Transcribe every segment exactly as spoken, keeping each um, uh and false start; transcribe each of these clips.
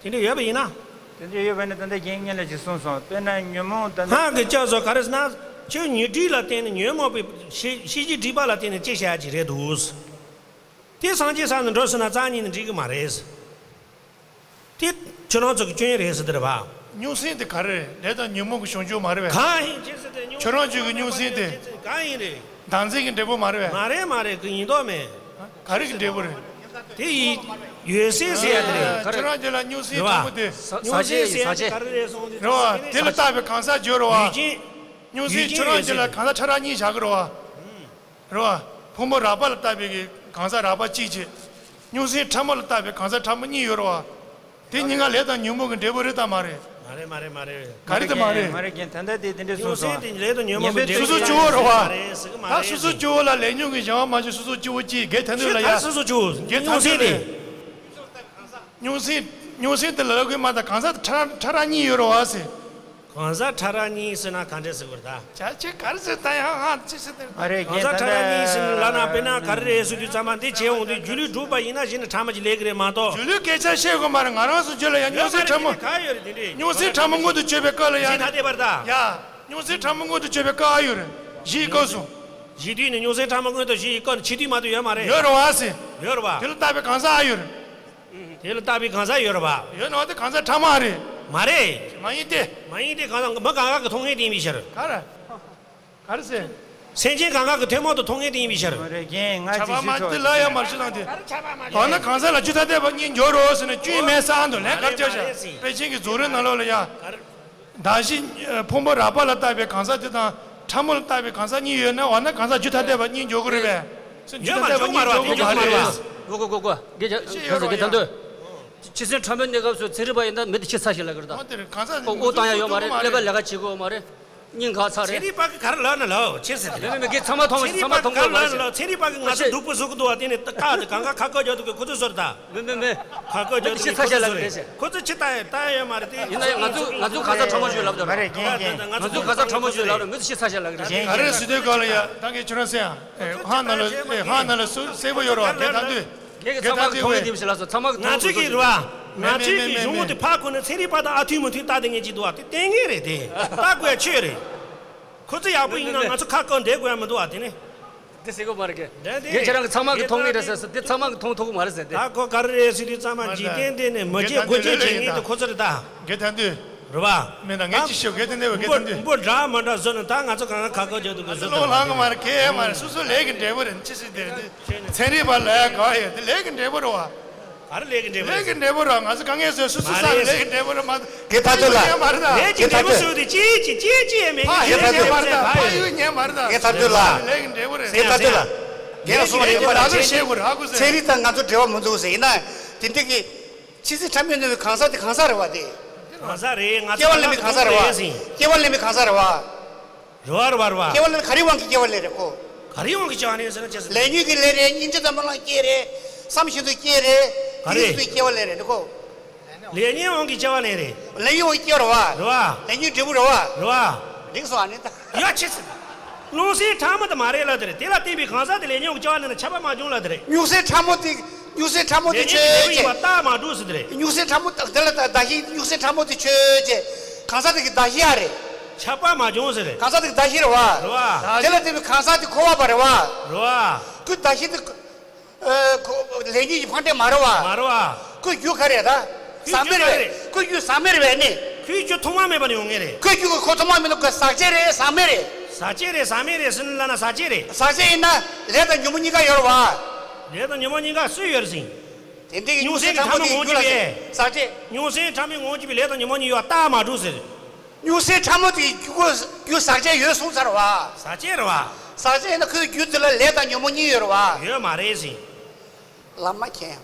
དེ་འདྲ་ཡོད་པ་ཡིན་ན། དེ་འདྲ་ཡོད་པ་ནི་ད་ལྟ་རྒན་ངེད་ལ་ཅིག་གསུངས་སོང་། དཔེར་ན་ཉོན་མོངས་ད་ལྟ་སྔགས་ཀྱི་སྐྱབས་སུ་ག་རེ་ཟེར་ན། ཁྱོད་ཉོན་སྒྲིབ་ལ་བརྟེན་ནས་ཉོན་མོངས་པའི་ཤེས་ཤེས་བྱའི་སྒྲིབ་པ་ལ་བརྟེན་ནས་ཅི་བྱ་ཅི་རེད་འདུག། དེ་སངས་རྒྱས་ས་ནས་འགྲོ་སོང་ན་རྩ་ཉིད་ནས་འགྲིག་གི་མ་རེད། དེ་ཁྱོད་རང་ཚོ་གི་སྐྱོན་རེད་ཟེར་དེ་རེད་པ། སྨྱུང་གསེང་དེ་ག་རེ་རེད། ལས་དང་ཉོན་མོངས་ཀྱི་བྱང་ཆུབ་མ་རེད་པས། གང་ཡིན་ཅི་ཟེར་དེ་སྨྱུང་ཁྱོད་རང་ཚོ་གི་སྨྱུང་གསེང་དེ་གང་ཡིན་རེད། བདག་འཛིན་གྱི་འབྲས་བུ་མ་རེད་པས། མ་རེད་མ་རེད། གི་ཡིན་མདོག་མེད། ག་རེ་གི་འབྲས་བུ་རེད། དེ་ཡི་ཡོད་སྲིད་ཟེར་ཡ་དེ་རེད། ཁྱོད་རང་ཚོ་ལ་སྨྱུང་གསེང་རེད་པ། དྲང་པོ་དེ། ཟ་སྨྱུང་གསེང་ཟེར་ཡ་དེ་ག་རེ་རེད་སོང་དེ། རེད་པ། དེ་ལ་བཏགས་པའི་གང་ཟག་བརྗོད་རེད་པ། ཡུལ་ཅན། སྨྱུང་གསེང་ཁྱོད་རང་ཚོ་ལ་གང་ཟག་ཕྲ་རགས་གཉིས་བཞག་གི་རེད་པ། རེད་པ། ཕུང་པོ་རགས་པ་ལ་བཏགས་པའི་གི་གང་ཟག་རགས་པ་གཅིག་བྱས། སྨྱུང་གསེང་ཕྲ་མོ་ལ་བཏགས་པའི་གང་ཟག་ཕྲ་མོ་གཉིས་ཡོད་རེད་པ། དེ་གཉིས་ཀ་ལས་དང་ཉོན་མོངས་ཀྱི་འབྲས་བུ་རེད་དམ་མ་རེད། མ་རེད་མ་རེད་མ་རེད། ག་རེ་དེ་མ་རེད། མ་རེད་རྒན། ད་ལྟ་དེ་དེ་འདྲས་གསུངས་སོང་། སྨྱུང་གསེང་དེ་ལས་དང་ཉོན་མོངས་ཀྱི་འབྲས་བུ་སོ་སོ་སྐྱོ་བོ་རེད་པ། མ་རེད་ཟེར་གི་མ་རེད། ད་སོ་སོ་སྐྱོ་བོ་ལ་ལས་ཉོན་གྱི་གཞན་དབང་མ་བྱུང་། སོ་སོ་སྐྱོ་བོ་གཅིག་གལ་ཐ་འདོད་ལ་ཡ། ཁྱོད་ག་རེ་སོ་སོ་སྐྱོ་བོ། སྨྱུང་གསེང་དེ། སྨྱུང་གསེང་སྨྱུང་གསེང་དེ་ལ་ལབ་དགོས་མ་ད། གང་ཟག་ཕྲ་ཕྲ་རགས་གཉིས་ཡོད་རེད་པ་ཟེར། གང་ཟག་ཕྲ་རགས་གཉིས་ཟེར་ན་ག་འདྲས་ཟེར་དགོས་རེད་ད། ཅག་ཅིག་ག་རེ་ཟེར་ད་ཡང་ཧང་ཅི་ཟེར་དེ། ཨ་རེ་གང་ཟག་ཕྲ་རགས་གཉིས་ཟེར་ན་ལབ་ན། དཔེར་ན་ག་རེ་རེད་ཟེར་དུས་ཙམ་པ་འདི་བྱས་འོང་དུས་སྒྱུ་ལུས་གྲུབ་པ་ཡིན་ན་གཞི་ནས་ཕྲ་མོ་ཅིག་ལས་ཀྱི་རེད་མ་གཏོགས། སྒྱུ་ལུས་སྐད་ཆ་བཤད་དགོས་མ་རེད། ང་རང་ཚོ་རྒྱུད་ལ་ཡང་སྨྱུང་གསེང་ཕྲ་མོ། ག་ཡོད་རེད་དེ་འདྲས། སྨྱུང་གསེང་ཕྲ་མོ་མངོན་དུ་གྱུར་པའི་སྐབས་ལ་ཡང་། ཐ་དད་པར་ད། ཡ། སྨྱུང་གསེང་ཕྲ་མོ་མངོན་དུ་གྱུར་པའི་སྐབས་ཨ་ཡོད་རེད། གཞི་ཡི་སྐབས་སུ། གཞི་དུས་ནས་སྨྱུང་གསེང་ཕྲ་མོ་མངོན་དུ་གཞི་ཡི་སྐབས་ནས་ཕྱི་དུས་མ་གཏོགས་ཡོད་མ་རེད། ཡོད་རེད་པ་ཟེར། ཡོད་རེད་པ། དེ་ལ་བཏགས་པའི་གང་ཟག་ཨ་ཡོད་རེད། དེ་ལ་བཏགས་པའི་གང་ཟག་ཡོད་རེད་པ། ཡོད་ནོ་དེ་གང་ཟག་ཕྲ་མོ་ཨ་རེད། མ་རེད། མ་ཡིན་ཏེ། མ་ཡིན་ཏེ་གང་ཟག་མི་གང་ག་གི་ཐོབ་མཁན་དེ་ཡིན་པའི་ཕྱིར། ག་རེ། ག་རེ་ཟེར། སེམས་ཅན་གང་ག་གི་ཐུན་མོང་དུ་ཐོབ་མཁན་དེ་ཡིན་པའི་ཕྱིར། མ་རེད་རྒན། ང་ཁྱབ་པ་ཅིག་མ་ཞུས་ཆོག་དེ་ལ་ཡང་མ་ཞུ་དང་དེ། འོ་ན་གང་ཟག་ལ་རྒྱུ་ཐ་དད་པ་གཉིས་འཇོག་རོགས་ཟེར་ན་རྒྱུ་མེད་ས་འདུག་ལན་གར་བྱ་བཞག་དཔེ་ཆེན་གྱི་རྫོགས་རིམ་ནང་ལོགས་ལ་ཡ། གདགས་གཞི། ཕུང་པོ་རགས་པ་ལ་བཏགས་པའི་གང་ཟག་དེ་དང་ཕྲ་མོ་ལ་བཏགས་པའི་གང་ཟག་གཉིས་ཡོད་ན། འོ་ན་གང་ཟག་རྒྱུ་ཐ་དད་པ་གཉིས་འཇོག་གི་རེད་པས། རྒྱུ་ཐ་དད་པ་གཉིས་འཇོག་དགོས་པ་རེད། གོ་གོ་གོ་གོ། དགེ་རྒན་ད་དུས། ཕྱི་གསོན་ཕྲ་མོའི་གནས་སྐབས་སུ་ཚན་རིག་པ་ཡིན་ན་མི་དེ་ཕྱི་ཚ་ཞིག་ལ་གི་རེད་ད། འོ་དེ་རེད། གང་ཟག་ཨོ་ཨོ་བཏང་ཡ་ཡོད་མ་རེད། ཀླད་པ་ལས་ཀ་བྱེད་དགོས་མ་རེད། སྙིང་ག་ཚ་རེད། ཚན་རིག་པ་གི་ག་རེ་ལབ་ན་ལབ། ཕྱིར་ཟེར་དེ་རེད། མི་མི་གི་ཚང་མ་མཐོང་མ་ཚང་མ་མཐོང་དགོས་མ་རེད། ཚན་རིག་པ་གི་ང་ཚོ་སྡུག་པོ་བཟོ་གི་འདུག་བ། དེ་ནི་ཁ་དེ་གང་ག་ཁ་བཀོད་རྒྱག་འདུག་གི་ཁོ་ཚོ་ཟོར་ད། མི་མི་མི། ཁ་བཀོད་རྒྱག་འདུག་གི་ཁོ་ཚོ་ཟོར་རེད། ཁོ་ཚོ་ཕྱི་ལྟ་ཡ་ལྟ་ཡ་ཡོད་མ་རེད་དེ། ཡིན་ན་ཡང་ང་ཚོ་ང་ཚོ་གང་ཟག་ཕྲ་མོ་ཞིག་ལབ་དོ་རེད། ང་ཚོ་གང་ཟག་ཕྲ་མོ་ཞིག་ལབ་རེད། མི་ཚོ་ཕྱི་ཚ་ཞིག་ལབ་གི་རེད། ག་རེ་ཟེར་དུས་ག་ལ་ཡ་ད་གིན་ཁྱོད་རང་སེ་ཡ། ཧང་ནང་ལ་ཧང་ནང་ལ་སུ་གསལ་པོ་ཡོད་རེད་བ། དེ་ད་དུས། དགེ་རྒན་ཚང་མ་གི་མཐོང་ཡས་དེ་མི་ཤེས་ལ་སོ། ཚང་མ་གི་མཐོང་དགོས་ཚོད་རེད། ང་ཚོས་ཀྱི་རེད་བ། ང་ཚོས་ཀྱི་གཞུང་དེ་ཕར་ཁུར་ནས་ཚན་རིག་པ་དང་ཨ་མཐུན་མི་མཐུན་ལྟ་དེ་ངེས་ཀྱི་འདུག་བ། དེ་གཏན་འཁེལ་རེད་དེ། ལྟ་དགོས་ཡ་ཆོས་རེད། ཁོ་ཚོ་ཡག་པོ་ཡིན་ན་ང་ཚོ་ཁ་བཀག་བསྡད་དགོས་ཡ་མི་འདུག་བ་དེ་ནི། དེ་ཟེར་གི་མ་རེད་གི། དེ་དེ་རྒན་ཁྱེད་རང་གི་ཚང་མ་གི་མཐོང་ངེས་རེད་ཟེར་ཟེར། དེ་ཚང་མ་གི་མཐོང་ཐུབ་གི་མ་རེད་ཟེར་དེ། ད་ཁོ་ག་རེ་རེད་ཟེར་དུས་ཚང་མ་འཇིག་རྟེན་འདི་ནས་མི་བརྗེད་སྒོ་བརྗེད་བྱེད་མཁན་དེ་ཁོ་ཚོ་རེད་ད། དགེ་ཐང་དུས། རེད་བ། མེད་ན་ངས་ཅི་ཤོད་དགེ་ཐང་དུས་བ་དགེ་ཐང་དུས། འབུ་འབུ་འདྲ་མི་འདྲ་བཟོ་ནས་ད་ང་ཚོ་གང་ག་ཁ་བཀག་རྒྱག་ཐུབ་གི་བཟོ་ལོ་ཐུབ་ལང་གི་མ་རེད། གལ་མ་རེད། སོ་སོ་ལས་ཀྱི་འབྲས་བུ་རེད། ཅི་ཟེར་དེ་རེད་དེ། ཚན་རིག་པ་ལ་ཡ་ག་ཡོད་དེ་ལས་ཀྱི་འབྲས་བུ་རེད་བ། ག་རེ་ལས་ཀྱི་འབྲས་བུ་རེད། ལས་ཀྱི་འབྲས་བུ་རེད་བ། ང་ཚོ་དཀའ་ངལ་བཟོས་སོ་སོ་ས་ལས་ཀྱི་འབྲས་བུ་རེད་མ་གཏོགས། དགེ་ཐང་དུས་ལ། ལས་ཀྱི་འབྲས་བུ་ཟེར་བ་དེ་ཅི་ཅི་ཅི་ཅི་ཡང་མེད། ཕ་ཡུལ་ཉན་མ་རེད་ད། ཕ་ཡུལ་ཉན་མ་རེད་ད། དགེ་ཐང་དུས་ལ། ལས་ཀྱི་འབྲས་བུ་རེད། དགེ་ཐང་དུས་ལ། རྒན་གསུང་བ་ཡིན་པ་ལ་ཚན་རིག་དང་ང་ཚོ་འབྲེལ་བ་མི་འདུག་ཟེར་ཡིན་ན། དེ་འདྲ་གི། ཕྱི་ཚེ་ཕྲ་མོའི་གནས་སྐབས་གང་ཟག་དེ་གང་ཟག་རེད་བ་དེ། གང་ཟག་རེད། ང་ཚོ་སྐྱེ་བ་ལེན་པའི་གང་ཟག་རེད་བ། སྐྱེ་བ་ལེན་པའི་གང་ཟག་རེད་བ། རེད་བ་རེད་བ་རེད་བ། སྐྱེ་བ་ལེན། ག་རེའི་དབང་གིས་སྐྱེ་བ་ལེན་རེད་ཁོ། ག་རེའི་དབང་གིས་སྐྱེ་བ་ལེན་ཟེར་ན་ཅི་ཟེར། ལས་ཉོན་གྱི་ལས་རེད། སྙིང་རྗེ་དང་སྨོན་ལམ་སྐྱེ་རེད། བསམ་བཞིན་དུ་སྐྱེ་རེད། ག་རེ། དེ་བཞིན་དུ་སྐྱེ་བ་ལེན་རེད་ཁོ། ལས་ཉོན་དབང་གིས་སྐྱེ་བ་ལེན་རེད། ལས་ཉོན་དབང་གིས་སྐྱེ་བ་རེད་བ། རེད་བ། ལས་ཉོན་འབྲས་བུ་རེད་བ། རེད་བ། འགྲིག་སོང་ཨ་ནི་ད། ཡ་ཆི་ཟེར། སྨྱུང་གསེང་ཕྲ་མོ་དེ་མ་རེད་ལབ་དེ་རེད། དེ་ལ་བརྟེན་པའི་གང་ཟག་དེ་ལས་ཉོན་གྱིས་སྐྱེ་བ་ལེན་ན་ཁྱབ་པ་མ་བྱུང་ལབ་དེ་རེད། སྨྱུང་གསེང་ཕྲ་མོ་དེ། སྨྱུང་གསེང་ཕྲ་མོ་དེ་ལས་ཉོན་གྱི་འབྲས་བུ་ཡིན་པ་རྟགས་མ་གྲུབ་ཟེར་དེ་རེད། སྨྱུང་གསེང་ཕྲ་མོ་དེ་ལ་ད་གདགས་གཞི། སྨྱུང་གསེང་ཕྲ་མོ་དེ་ཆོས་ཅན། གང་ཟག་དེ་གི་གདགས་གཞི་ཨ་རེད། ཁྱབ་པ་མ་བྱུང་ཟེར་རེད། གང་ཟག་དེ་གི་གདགས་གཞི་རེད་བ། རེད་བ། དེ་ལ་བརྟེན་པའི་གང་ཟག་དེ་འཁོར་བ་པ་རེད་བ། རེད་བ། ཁོའི་གདགས་གཞི་དེ། ཨ། ཁོ་ལས་ཉོན་གྱི་ཕ་འབྲས་མ་རེད་བ། མ་རེད་བ། ཁོའི་རྒྱུ་ག་རེ་ད། ཟག་མེད་རེད་བས། ཁོའི་རྒྱུ་ཟག་མེད་རེད་བས་ནི། ཁོའི་རྒྱུ་ཐོག་མ་མེད་པ་ནས་ཡོང་ངེས་རེད། ཁོའི་རྒྱུ་གི་ཁོ་ཐོག་མ་མེད་ན་ཁོ་ཟག་བཅས་རེད་ཟག་མེད་རེད། ཟག་བཅས་རེད་ཟག་མེད་རེད་ཟེར་ན་ལབ་ན་ཟག་བཅས་རེད། ཟག་བཅས་ཡིན་ན་ལས་དང་ཉོན་མོངས་གཉིས་ཀ་ཡོད་རེད་བ། ལས་དང་ཉོན་མོངས་གཉིས་ཀ་སུས་ཡོད་རེད་ཟེར། དེ་འདྲའི་སྨྱུང་གསེང་ཕྲ་མོ་དེའི་རྒྱུ་ལ་ཟེར། ཟག་བཅས། སྨྱུང་གསེང་ཕྲ་མོའི་ངོ་བོ་གཅིག་པའི་ལས་དང་ཉོན་མོངས་གཉིས་ཡོད་པ་རྟགས་མ་གྲུབ་ཟེར། སྨྱུང་གསེང་ཕྲ་མོ་དེའི་རྒྱུ་ཁོ་རྒྱུ་ཟག་བཅས་ཡོད་གསུངས་ཚར་བ། ཟག་བཅས་རེད་བ། ཟག་བཅས་ཡིན་ན་ཁོའི་རྒྱུ་དེ་ལ་ལས་དང་ཉོན་མོངས་གཉིས་ཡོད་རེད་བ། ཡོད་མ་རེད་ཟེར། ལམ་མ་མཁྱེན་ཡང་།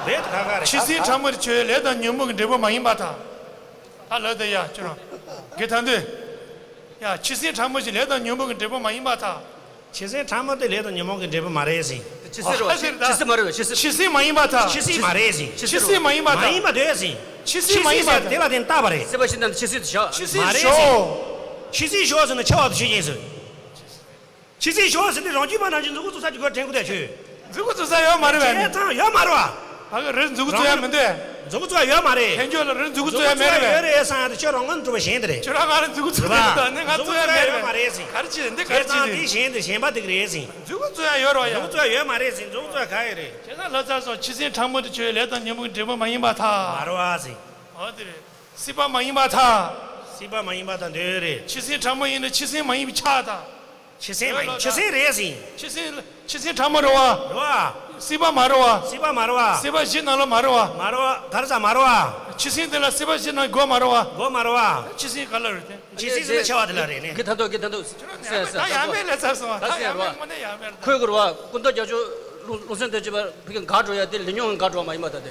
རེད་ད་ག་ག་རེད། ཕྱི་གསེང་ཕྲ་མོ་དེ་ཆོས་ལས་དང་ཉོན་མོངས་ཀྱི་འབྲས་བུ་མ་ཡིན་པར་ཐལ། ད་ལབ་དེ་ཡ་ཁྱོད་རང་། དགེ་ཐང་དུས། ཡ་ཕྱི་གསེང་ཕྲ་མོ་ཞིག་ལས་དང་ཉོན་མོངས་ཀྱི་འབྲས་བུ་མ་ཡིན་པར་ཐལ། ཕྱི་གསེང་ཕྲ་མོ་དེ་ལས་དང་ཉོན་མོངས་ཀྱི་འབྲས་བུ་མ་རེད་ཟེར། ཕྱི་གསེང་རེད་བ། ཕྱི་གསེང་མ་རེད་བ། ཕྱི་གསེང་། ཕྱི་གསེང་མ་ཡིན་པར་ཐལ། ཕྱི་གསེང་མ་རེད་ཟེར། ཕྱི་གསེང་མ་ཡིན་པར་ཐལ། མ་ཡིན་པ་འདོད་ཟེར། ཕྱི་གསེང་མ་ཡིན་པར་ཐལ། དེ་ལ་བརྟེན་བཏགས་པ་རེད། སྲིད་པ་ཕྱི་ནང་དུ་ཕྱི་གསེང་དུ་བཞག་ཕྱི་གསེང་མ་རེད་ཞོག་ཟེར། ཕྱི་གསེང་ཞོག་ཟེར་ན་འཆི་བ་དང་ཆོས་ཅན་ཟེར། ཕྱི་གསེང་ཞོག་ཟེར་དུས་རང་རྒྱུད་པ་ནང་བཞིན་མཛུབ་གུ་བཙུགས་ས་ཀྱི་སྒོ་དྲན་དགོས་དེ་ཆོས། མཛུབ་གུ་བཙུགས་ས་ཡོད་མ་རེད་བས། བྱས་ཙང་ཡོད་མ་རེད་བ། ད་གི་རེད། མཛུབ་གུ་བཙུགས་ཡ་མི་འདུག་མཛུབ་གུ་བཙུགས་ཡ་ཡོད་མ་རེད། ཁྱེད་ཚོ་ལ་རེ་མཛུབ་གུ་བཙུགས་ཡ་མེད་རེད་པས། ཡོད་རེད་བསམ་ཡ་དེ་ཁྱོད་རང་དབང་སྒྲུབ་པ་གཞན་དེ་རེད། ཁྱོད་རང་ང་ལ་མཛུབ་གུ་བཙུགས་ཡ་ཡོད་ད་ནི་ང་བཙུགས་ཡ་མེད་རེད་པས། ག་རེ་བྱེད་འདི་ག་རེ་བྱེད་འདི། དེ་གཞན་དེ་གཞན་པ་དེ་ག་རེད་ཟིན། མཛུབ་གུ་བཙུགས་ཡ་ཡོད་རེད་པ་ཡ། མཛུབ་གུ་བཙུགས་ཡ་ཡོད་མ་རེད་ཟིན། མཛུབ་གུ་བཙུགས་ཡ་ག་ཡོད་རེད། བྱས་ན་ལྷ་ཚ་སོགས་ཕྱི་སེམས་ཕྲ་མོ་དེ་ཁྱོད་ལས་དང་ཉོན་མོངས་ཀྱི་འབྲས་བུ་མ་ཡིན་པར་ཐལ། མ་རེད་བ་ཟིན། འོ་དེ་རེད། སྲིད་པ་མ་ཡིན་པར་ཐལ། སྲིད་པ་མ་ཡིན་པར་ཐལ་འདོད་རེད། ཕྱི་སེམས་ཕྲ་མོ་ཡིན་ན་ཕྱི་སེམས་མ་ཡིན་པ་ཆགས་དང་། ཕྱི་སེམས་མ་ཡིན། ཕྱི་སེམས་རེད་ཟིན། ཕྱི་སེམས་ཕྱི་སེམས་ཕྲ་མོ་རེད་བ། རེད་བ། སྲིད་པ་མ་རེད་བ། སྲིད་པ་མ་རེད་བ། སྲིད་པ་གཞི་ནང་ལ་མ་རེད་བ། མ་རེད་བ། ག་རེ་ཟ་མ་རེད་བ། ཕྱི་སེམས་དེ་ལ་སྲིད་པ་གཞི་ནང་དགོས་མ་རེད་བ། དགོས་མ་རེད་བ། ཕྱི་སེམས་ག་ལ་རེད་དེ། ཕྱི་སེམས་ཟེར་ན་ཆེ་བ་དེ་ལ་རེད་ནི། གི་ད་དོ་གི་ད་དོ། ད་ཡང་མེད་ལས་ཚར་སོང་བ། ད་ཡང་མེད་དངོས་གནས་ཡང་མེད་ད། ཁོས་གོ་རེད་བ། སྐུ་མདོག་རྒྱ་མཚོ་ལུང་སེང་དོན་གཅིག་པ་ཕ་གི་འགག་འགྲོ་ཡ་དེ་ལས་ཉོན་འགག་འགྲོ་བ་མ་ཡིན་པ་ད་དེ།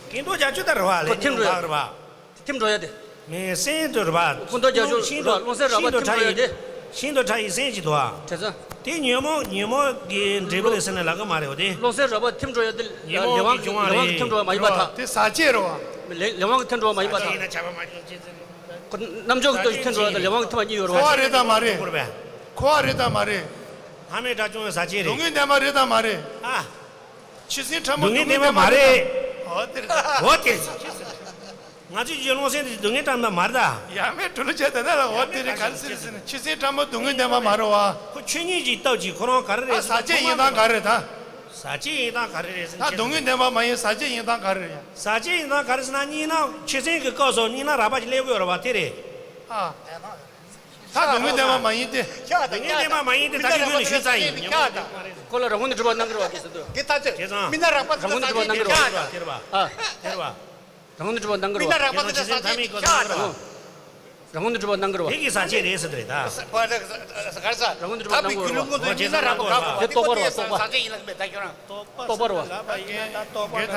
སྐུ་མདོག་རྒྱ་མཚོ་ད་རེད་བ། ལས་ཉོན་འགག་རེད་བ། ཐིམ་འགྲོ་ཡ་དེ། མི་སེམས་དུ་རེད་བ། ཁོ་འདོད་རྒྱ་ཆུ་ཤིན་ཏུ་ཤིན་ཏུ་ཕྲ་ཡི་ཤིན་ཏུ་ཕྲ་ཡི་སེམས་ཅིག་འདུག་ཨ། བྱས་ཙང་། དེ་ཉོན་མོངས་ཉོན་མོངས་ཀྱི་འབྲས་བུ་ལས་ཟེར་ན་ལབ་ཀྱི་མ་རེད་བ་དེ། ཀློང་གསལ་རགས་པ་ཐིམ་འགྲོ་ཡ་དེ་ཉོན་མོངས་ཀྱི་ལས་དབང་གི་ཐིམ་འགྲོ་བ་མ་ཡིན་པ་ཐལ། དེ་ཟག་བཅས་རེད་བ། ལས་ལས་དབང་གི་ཐིམ་འགྲོ་བ་མ་ཡིན་པ་ཐལ། ཁོ་རྣམ་འཇོག་གི་སྟོབས་ཀྱིས་ཐིམ་འགྲོ་བ་དང་ལས་དབང་གི་ཐིམ་པ་གཉིས་ཡོད་རེད་བ། འཁོར་བ་རེད་དམ་མ་རེད། འཁོར་བ་རེད་དམ་མ་རེད། ལྷ་མེད་དགྲ་བཅོམ་པའི་ཟག་བཅས་རེད། སྡུག་བསྔལ་བདེན་པ་རེད་དམ་མ་རེད། ཨ། ཕྱི་སེམས་ཕྲ་མོ་སྡུག་བསྔལ་བདེན་པ་མ་རེད། འོ་དེ་རེད། འོ་དེ་རེད། ང་ཚོས་ཀྱི་ཀློང་སེང་དེ་སྡུག་བསྔལ་ཕྲ་མོ་མ་རེད་ད། ཡ་མེད་འགྲོ་ལུགས་བྱས་ད་ལྟ་ལ་འོ་དེ་རེད་ག་རེ་ཟེར་ཟེར་ན་ཕྱི་སེམས་ཕྲ་མོ་སྡུག་བསྔལ་བདེན་པ་མ་རེད་བ། ཁོ་ཆོས་ཉིད་ཀྱི་སྟོབས་ཀྱིས་ཁོ་རང་ག་རེ་རེད་ཟེར་ན། ཟག་བཅས་ཡིན་སྟངས་ག་རེ་རེད་ད། ཟག་བཅས་ཡིན་སྟངས་ག་རེ་རེད་ཟེར་ན། ད་སྡུག་བསྔལ་བདེན་པ་མ་ཡིན་ཟག་བཅས་ཡིན་སྟངས་ག་རེ་རེད། ཟག་བཅས་ཡིན་སྟངས་ག་རེ་ཟེར་ན་གཉིས་སྣང་ཕྱི་སེམས་ཀྱི་སྐབས་སུ་གཉིས་སྣང་རགས་པ་ཅིག་སླེབས་དགོས་རེད་བ་དེ་རེད། ཨ། ད་སྡུག་བསྔལ་བདེན་པ་མ་ཡིན་ཏེ། སྡུག་བསྔལ་བདེན་པ་མ་ཡིན་ཏེ་ད་གི་ཡོད་ནི་ཞུས་ཚར་ཡིན། ཁོ་ལ་རང་ངོས་ནས་སྒྲུབ་པ་གནང་གི་རེད་བ་གི་ཟེར་དུས། དེ་ལྟ་ཚེ་མི་སྣ་རགས་པ་དེ་རང་ངོས་ནས་སྒྲུབ་པ་གནང་གི་རེད་བ། ཨ། རང་ངོས་ནས་སྒྲུབ་པ་གནང་གི་རེད་བ། མི་སྣ་རགས་པ་དེ་ལ་ཟག་བཅས་ཀྱི་ཁྱག་དང་། རང་ངོས་ནས་སྒྲུབ་པ་གནང་གི་རེད་བ། དེ་གི་ཟག་བཅས་རེད་ཟེར་དུས་རེད་ད། ག་རེ་ཟ། རང་ངོས་ནས་སྒྲུབ་པ་གནང་གི་རེད་བ། དེ་རྟོགས་པ་རེད་བ། རྟོགས་པ། ཟག་བཅས་ཡིན་ལ་མེད་ད་ཁྱོད་རང་། རྟོགས་པ་རེད་བ། རྟོགས་པ་རེད།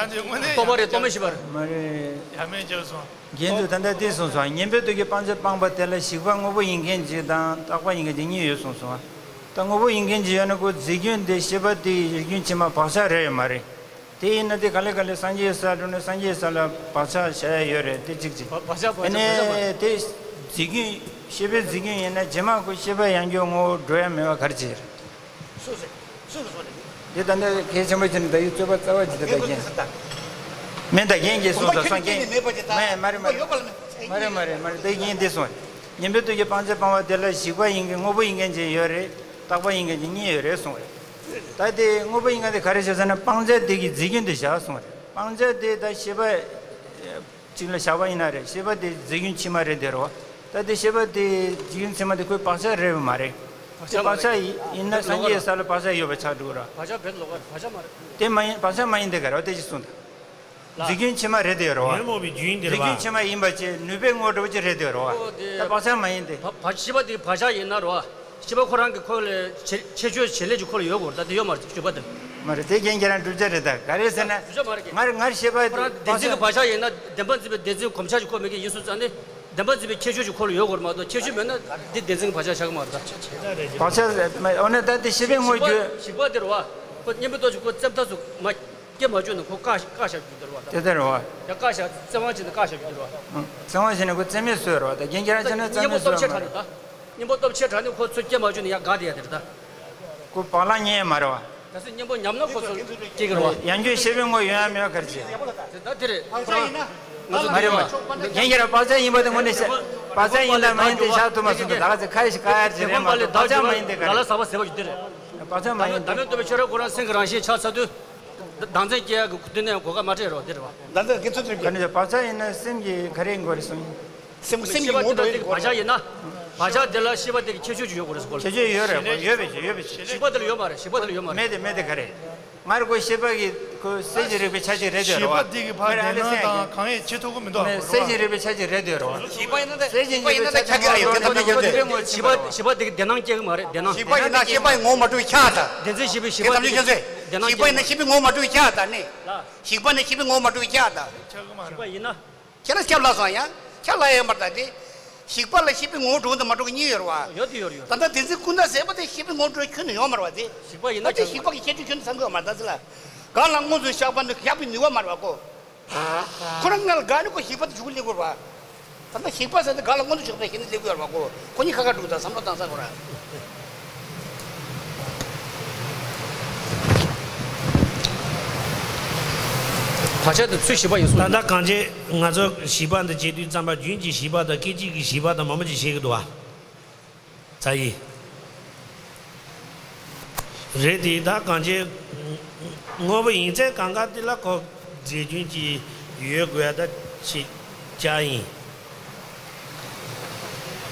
རྟོགས་པ་རེད། རྟོགས་མེད་ཤེས་པ་རེད། ཡ་མེད་བྱས་སོང་། རྒན་ཚོས་ད་ལྟ་འདི་གསུངས་སོང་། གཉེན་པོའི་སྟོབས་ཀྱིས་སྤང་བྱ་སྤངས་པ་དེ་ལ་ཞིག་པ་དངོས་པོ་ཡིན་མཁན་ཅིག་དང་རྟག་པ་ཡིན་མཁན་ཅིག་གཉིས་ཡོད་གསུངས་སོང་། ད་དངོས་པོ་ཡིན་མཁན་ཅིག་ཡོད་ན་ཁོ་རྫས་རྒྱུན་དེ་ཤེས་པ་དེ་ཡི་རྒྱུན་ཕྱི་མ་བག་ཆགས་རེད་ཡོད་མ་རེད། དེ་ཡིན་ན་དེ་ག་ལེ་ག་ལེ་སངས་རྒྱས་ས་འགྲོ་ནས་སངས་རྒྱས་ས་ལ་བག་ཆགས་བྱ་ཡ་ཡོད་རེད་དེ་གཅིག་གཅིག་བག་ཆགས་བག་ཆགས་བག་ཆགས་མ་རེད། དེ་རྫས་རྒྱུན་ཤེས་པའི་རྫས་རྒྱུན་ཡིན་ན་རྗེས་མ་ཁོ་ཤེས་པ་ཡང་རྒྱུན་དངོས་པོ་འགྲོ་ཡ་མེད་པ་ག་རེ་བྱེད་རེད། སུ་ཟེར། སུ་གིས་གསུངས་རེད། འདི་ད་ལྟ་གལ་ཆེན་པོ་བྱས་ནས་ད་ཡུལ་རྩོད་པ་རྩ་བ་ཅིག་ད་ལྟ་རྒན། མེད་ད་རྒན་གྱིས་གསུངས་ད་སོང་རྒན། མེད་པ་ཅིག་ད། མ་མ་རེད་མ་རེད། ཡོད་པ་ལ་མེད། མ་རེད་མ་རེད་མ་རེད་ད་རྒན་འདི་གསུངས། གཉེན་པོའི་སྟོབས་ཀྱིས་སྤང་བྱ་སྤངས་པ་དེ་ལ་ཞིག་པ་ཡིན་མཁན་དངོས་པོ་ཡིན་མཁན་ཅིག་ཡོད་རེད། རྟག་པ་ཡིན་མཁན་ཅིག་གཉིས་ཡོད་རེད་གསུངས་རེད། ད་དེ་དངོས་པོ་ཡིན་མཁན་དེ་ག་རེ་བྱས་ཟེར་ན་སྤང་བྱ་དེ་གི་རྫས་རྒྱུན་དུ་བཞག་གསུངས་རེད། སྤང་བྱ་དེ་ད་ཤེས་པ། གཅིག་ལ་བཞག་པ་ཡིན་ན་རེད། ཤེས་པ་དེ་རྫས་རྒྱུན་ཕྱི་མ་རེད་དེ་རོ། ད་དེ་ཤེས་པ་དེ་རྫས་རྒྱུན་ཕྱི་མ་དེ་ཁོའི་བག་ཆགས་རེད་མ་རེད། དེ་བག་ཆགས་ཡིན་ན་སངས་རྒྱས་ས་ལ་བག་ཆགས་ཡོད་པ་ཆགས་འགྲོ་ར། བག་ཆགས་བེད་ལོག་པ་བག་ཆགས་མ་རེད། དེ་མ་ཡིན་བག་ཆགས་མ་ཡིན་དེ་ག་རེ་བ་དེ་ཅི་གསུངས་ད། རྫས་རྒྱུན་ཕྱི་མ་རེད་དེ་རོ། ཉོན་མོངས་པའི་རྒྱུན་ཡིན་དེ་རེད་བ། རྫས་རྒྱུན་ཕྱི་མ་ཡིན་པ་ཅེས་ནུས་པའི་ངོ་སྤྲོད་ཅིག་རེད་དེ་རོ། ཨོ་དེ། ད་བག་ཆགས་མ་ཡིན་དེ། བ་བ་ཤེས་པ་དེ་བག་ཆགས་ཡིན་ན་རོ། ཤེས་པ་ཁོ་རང་གི་ཁོ་ལ་ཁྱད་ཁྱད་ཆོས་བྱེད་ལས་ཀྱི་ཁོ་ལ་ཡོད་དགོས་རེད་ད་དེ་ཡོད་མ་རེད་ཤེས་པ་དེ། མ་རེད་དེ་རྒྱན་ཁྱེད་རང་བསྒྲུབ་བྱ་རེད་ད་ག་རེ་ཟེར་ན། བསྒྲུབ་བྱ་མ་རེད་ཀྱི། ང་རེ་ང་རེ་ཤེས་པ་ཁོ་རང་བདེན་འཛིན་གྱི་བག་ཆགས་ཡིན་ན་བདེན་པར་འཛིན་པའི་བདེན་འཛིན་གོམས་ཆགས་ཀྱི་ཁོ་མེད་ཀྱི་ཡིན་སོང་ཙང་ནི། བདེན་པར་འཛིན་པའི་ཁྱད་ཆོས་ཀྱི་ཁོ་ལ་ཡོད་དགོས་རེད་མ་གཏོགས་ཁྱད་ཆོས་མེད་ན་འདི་བདེན་འཛིན་གྱི་བག་ཆགས་ཆགས་ཀྱི་མ་རེད་ད། བག་ཆགས་ཟེར་མ་འོ་ན་ད་དེ་ཤེས་པའི་དངོས་རྒྱུ། ཞིག་པ་དེ་རེད་བ། ཁོ་གཉེན་པོའི་སྟོབས་ཀྱིས་ཁོ་བཙན་ཐབས་སུ་མ། སྐྱེ་མ་བཅུག་ན་ཁོ་བཀག་བཀག་བཞག་རྒྱུ་དེ་རེད་བ། དེ་ལྟར་རེད་བ། ཡ་བཀག་བཞག་བཙན་དབང་བྱས་ནས་བཀག་བཞག་རྒྱུ་དེ་རེད་བ། ཨང་། བཙན་དབང་བྱས་ནས་ཁོ་བཙན་མེད་བཟོས་རེད་བ་ད་རྒན་ཁྱེད་རང་བྱས་ན་བཙན་མེད་བཟོས་མ་རེད། གཉེན་པོ་སྟོབས་ཆེ་དྲགས་ནས་ཁོ་ཚོ་སྐྱེ་མ་བཅུག་ན་ཡ་དགའ་དེ་ཡ་དེ་རེད་ད། ཁོ་བག་ལ་ཉལ་མ་རེད་བ། ད་སུ་གཉེན་པོ་ཉམས་ན་ཁོ་ཚོ་སྐྱེ་གི་རེད་བ། ཡང་རྒྱུན་ཤེས་པའི་ངོ་ཡོང་ཡ་མེད་བ་ག་རེ་བྱེད། ད་དེ་རེད། ཁོ་རང་ང་ཚོ་མ་རེད་བ། རྒན་ཁྱེད་རང་བག་ཆགས་ཡིན་པ་དེ་དངོས་གནས་བཤད། བག་ཆགས་ཡིན་དང་མ་ཡིན་དེ་བཞག་ཐུབ་མ་སོང་ད་ད་ག་ཚོད་ཁ་ཡི་ཁ་ཡར་བྱེད་རེད་མ་གཏོགས་བག་ཆགས་མ་ཡིན་དེ་ག་རེད། ལ་ལ་ཟག་པ་ཟད་པ་ཞིག་དེ་རེད། བག་ཆགས་མ་ཡིན་དེ། ད་མེད་འདོད་པའི་ཆོས་ར་ཁོ་རང་སེམས་ཀྱི་རང་བཞིན་ཆགས་ཚར་དུས། བདག་འཛིན་སྐྱེ་ཡག་གི་དུས་ནས་གོ་སྐབས་མ་སྤྲད་རོགས་དེ་རེད་བ། ད་ལྟ་དགེ་ཚུལ་ཁྲིམས་ཀྱི་ནི་བག་ཆགས་ཡིན་ན་སེམས་ཀྱི་ག་རེ་ཡིན་དགོས་རེད་གསུངས། སེམས་སེམས་ཀྱི་ངོ་སྤྲོད་ཡིན་དགོས་བག་ཆགས་ཡིན་ན། བག་ཆགས་དེ་ལ་ཤེས་པ་དེ་གི་ཁྱད་ཆོས་ཅིག་ཡོད་དགོས་རེད་གསུངས་གོ། ཁྱད་ཆོས་ཡོད་རེད་ཡོད་པའི་ཡོད་པའི་ཤེས། ཞིག་པ་དེ་ལ་ཡོད་མ་རེད་ཞིག་པ་དེ་ལ་ཡོད་མ་རེད། མེད་དེ་མེད་དེ་ག་རེད། ང་ར་ཁོ་ཤེས་པ་གི་ཁོ་སེམས་ཀྱི་རིག་པའི་ཆ་ཅིག་རེད་དེ་རེད་བ། ཤེས་པ་དེ་གི་ཕར་བདེན་སྣང་དང་གང་ཡིན་ཁྱེད་ཐུག་གི་མི་འདུག་གོ། སེམས་ཀྱི་རིག་པའི་ཆ་ཅིག་རེད་དེ་རེད་བ། ཤེས་པ་ཡིན་ན་ད་ཤེས་པ་ཡིན་ན་ད་ཁྱག་ཁྱག་ཡོད་ཁྱེད་ཐམས་ཅད་ཁྱེད་ཚོས། ཤེས་པ་ཤེས་པ་དེ་གི་བདེན་སྣང་སྐྱེ་གི་མ་རེད་བདེན་སྣང་། ཤེས་པ་ཡིན་ན་ཤེས་པ་ཡི་ངོ་མ་འཕྲོད་ཁྱག་ད། བདེན་འཛིན་ཤེས་པའི་ཤེས་པ་ཁྱེད་ཐམས་ཅད་ཁྱེད་ཚོས། བདེན་སྣང་ཤེས་པ་ཡིན་ན་ཤེས་པའི་ངོ་མ་འཕྲོད་ཁྱག་ད་ནི། ལ། ཞིག་པ་ནི་ཤེས་པའི་ངོ་མ་འཕྲོད་ཀྱི་ཁྱག་དང་། ཞིག་པ་ཡིན་ན། ཁྱེད་རང་སྐྱབས་ལ་སོང་ཡང་ཁྱག་ལ་ཡོད་མ་རེད་ད་དེ། ཞིག་པ་ལ་ཤེས་པའི་ངོ་འཕྲོད་དང་མ་འཕྲོད་ཀྱི་གཉིས་ཡོད་རེད་བ། ཡོད་དེ་ཡོད་རེད་ཡོད། ད་ལྟ་བདེན་འཛིན་ཀུན་བརྟགས་ཟད་པ་དེ་ཤེས་པའི་ངོ་འཕྲོད་ཁྱོན་ནས་ཡོད་མ་རེད་བ་དེ། ཞིག་པ་ཡིན་ན་ད་དེ་ཁྱག་ཞིག་པ་གི་ཁྱད་ཆོས་ཁྱོན་ནས་ཚང་གི་ཡོད་མ་རེད་ད་ཟེར་ལ། གང་ལ་མངོན་སུམ་བཞག་པ་ནི་ཡག་པའི་ནུས་པ་མ་རེད་བ་ཁོ། ཁོ་རང་ང་ལ་དགའ་ནི་ཁོ་ཞིག་པ་དེ་ཞུགས་སླེབས་དགོས་རེད་བ། ད་ལྟ་ཞིག་པ་ཟེར་ཏེ་ག་ལ་མངོན་དུ་ཕྱོགས་པའི་ཞིག་ནི་སླེབས་ཡོད་རེད་བ་གོ། ཁོ་གཉིས་ཁ་ཁ་འགྲོ་དང་བསམ་བློ་བཏང་ས་གོ་ར། ད་ བག་ཆགས་དེ་ཚུལ་བཞི་པ་ཡིན་གསུངས། ད་ལྟ་གང་བྱས་ང་ཚོ་བཞི་པ་འདི་བྱེད་དུས་ཙམ་པ་རྒྱུན་གྱི་བཞི་པ་དང་སྐད་ཅིག་གི་བཞི་པ་དང་མང་པོ་ཅིག་བཤད་ཀྱི་འདུག་བ། ཚ་ཡི། རེད་དེ་ད་གང་བྱས། དངོས་པོ་ཡིན་ཚད་གང་ག་དེ་ལ་ཁོ་རྫས་རྒྱུན་གྱི་ཡོད་དགོས་ད་ཅིག་བྱ་ཡིན།